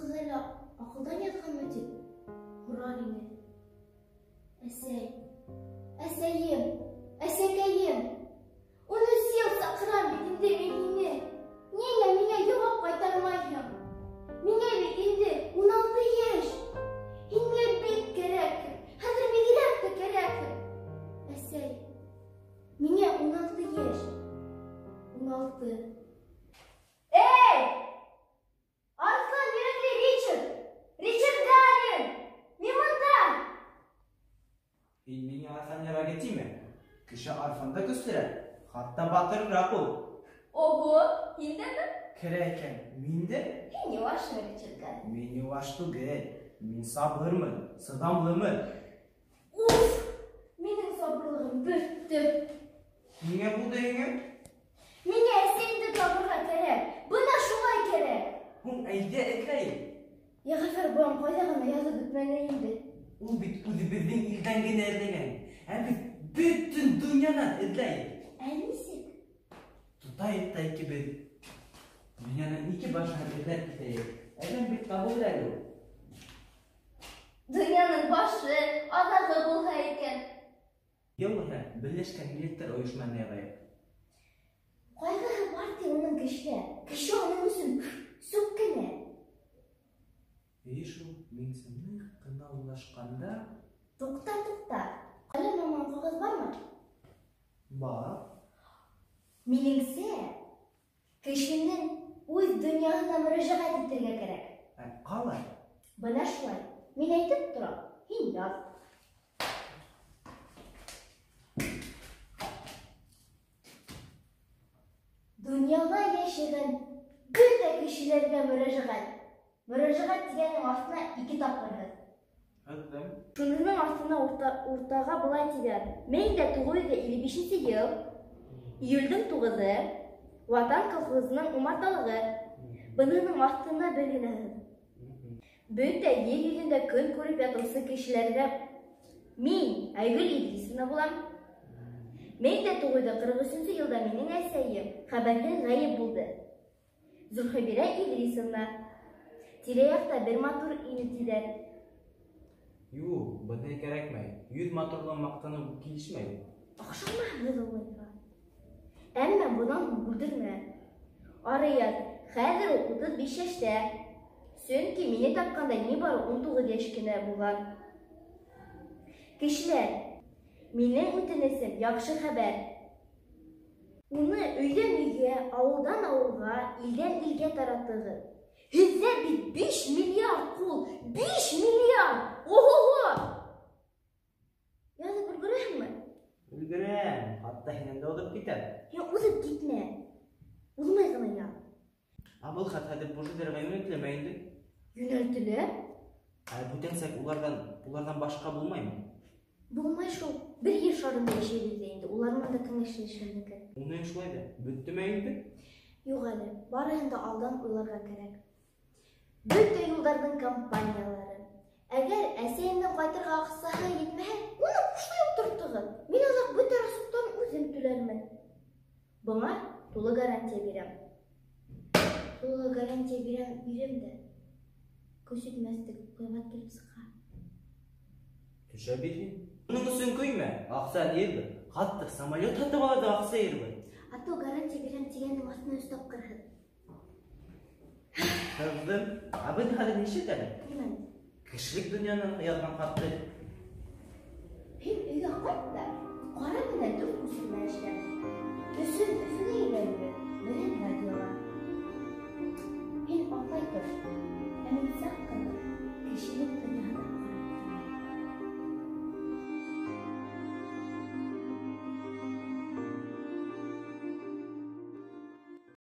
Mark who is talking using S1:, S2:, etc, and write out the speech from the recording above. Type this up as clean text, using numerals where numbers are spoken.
S1: Был ҡыҙ әллә аҡылдан яҙғанмы тип һорар ине. Әсәй, әсәйем, әсәкәйем, 13 йыл саҡырам бит инде мин һине. Ниңә миңә яуап ҡайтармайһың? Миңә бит инде 16 йәш. Һин миңә бик кәрәкһең, хәҙер бигерәк тә кәрәкһең. Әсәй, миңә 16 йәш. 16. Эй! Арыҫлан йөрәкле Ричард! Ричард Гарин! Мин бында!
S2: Һин миңә арыҫлан йөрәге тимә. Кеше арыҫлан да көслөрәк, хатта батырыраҡ ул.
S1: Ого, һин дәме?
S2: Керә икән, мин дә.
S1: Һин йыуашмы, Ричард Гарин?
S2: Мин йыуаш түгел, мин сабырмын, сыҙамлымын.
S1: Уф, минең сабырлығым бөттө.
S2: Ниңә булды һиңә?
S1: Миңә әсәйемде табырға кәрәк. Бына шулай кәрәк.
S2: Һуң әйҙә эҙләйек.
S1: Йәғәфәр бабам ҡайҙа ғына яҙып бөтмәне инде.
S2: Ул бит үҙебеҙҙең илдән генә эҙләгән. Ә беҙ бөтөн донъянан эҙләйек.
S1: Ә нисек?
S2: Тотайыҡ та икебеҙ. Донъяның ике башынан эҙләп китәйек. Әҙәм бит табылыр әле ул.
S1: Донъяның башы, аҙағы булһа икән.
S2: Йылмаһа, Берләшкән Милләттәр Ойошмаһына яҙайыҡ.
S1: Ҡайғыһы бар ти уның кешелә. Кеше уның өсөн сүп кенә.
S2: Эйе шул, минеңсә, ныҡ ҡына уйлашҡанда...
S1: Туҡта, туҡта. Ҡәләм менән ҡағыҙ бармы?
S2: Бар.
S1: Минеңсә, кешенең үҙ донъяһына мөрәжәғәт итергә кәрәк.
S2: Ә ҡалай?
S1: Бына шулай. Мин әйтеп торам, һин яҙ. Донъяла йәшәгән бөтә кешеләргә мөрәжәғәт. Мөрәжәғәт тигәнең аҫтына 2 тапҡыр һыҙ.
S2: Һыҙҙым.
S1: Шуның аҫтына уртаға былай тигән. Мең дә туғыҙ йөҙ илле бишенсе йыл, июлдең туғыҙы, Ватан колхозының умарталығы. Бының аҫтына бер генә һыҙ. Бөтә ер йөҙөндә көн күреп ятыусы кешеләргә мин, Айгөл Идрисовна булам. Мең дә туғыҙ йөҙ ҡырҡ өсөнсө йылда минең әсәйем хәбәрһеҙ ғәйеп булды. Зөлхәбирә Идрисовна. Тирә-яҡта бер матур ине тиҙәр.
S2: Юҡ, бындай кәрәкмәй. Йөҙ матурлығын маҡтаныу килешмәй.
S1: Оҡшамаһығыҙ улайға. Әммә бынан һуң бүлдермә. Ары яҙ, хәҙер ул 35 йәштә. Сөнки мине тапҡанда ни бары 19 йәш кенә булған. Кешеләр, минең үтенесем яҡшы хәбәр. Уны өйҙән өйгә, ауылдан ауылға, илдән илгә таратығыҙ. Һеҙҙә бит 5 миллиард ҡул, 5 миллиард! Ого-го! Яҙып өлгөрәһеңме?
S2: Өлгөрәм, хатта һинән дә уҙып китәм.
S1: Һин уҙып китмә. Уҙмай ғына яҙ.
S2: Ә был хат хәҙер буржуйҙарға йүнәлтеләме инде?
S1: Йүнәлтелә.
S2: Ә бүтәнсәк уларҙан башҡа булмаймы?
S1: Булмай шул. Бер ер шарында йәшәйбеҙ ҙә инде. Улар менән дә кәңәшләшергә кәрәк.
S2: Уны шулай ҙа. Бөттөмө инде?
S1: Юҡ әле. Барыһын да алдан уйларға кәрәк. Бөтә юлдарҙың компаниялары. Әгәр әсәйемдең ҡайтырға аҡсаһы етмәһә, уны бушлай ултыртығыҙ. Мин аҙаҡ бөтә расходтарын үҙем түләрмен. Быңа тулы гарантия бирәм. Тулы гарантия бирәм дә. Көс етмәҫтек ҡыйбат килеп сыға.
S2: Төшә бир һин. Уның өсөн көймә. Аҡса бирбеҙ. Хатта самолет һатып алырға аҡса бирбеҙ.
S1: А то гарантия бирәм тигәнең аҫтына өс тапҡыр һыҙ.
S2: Һыҙҙым. Ә беҙ хәҙер нишләтәбеҙ?
S1: Нимәне?
S2: Кешелек донъянан яҙған хатты.
S1: Һин өйгә ҡайт та, ҡара менән 4 күсермә эшлә.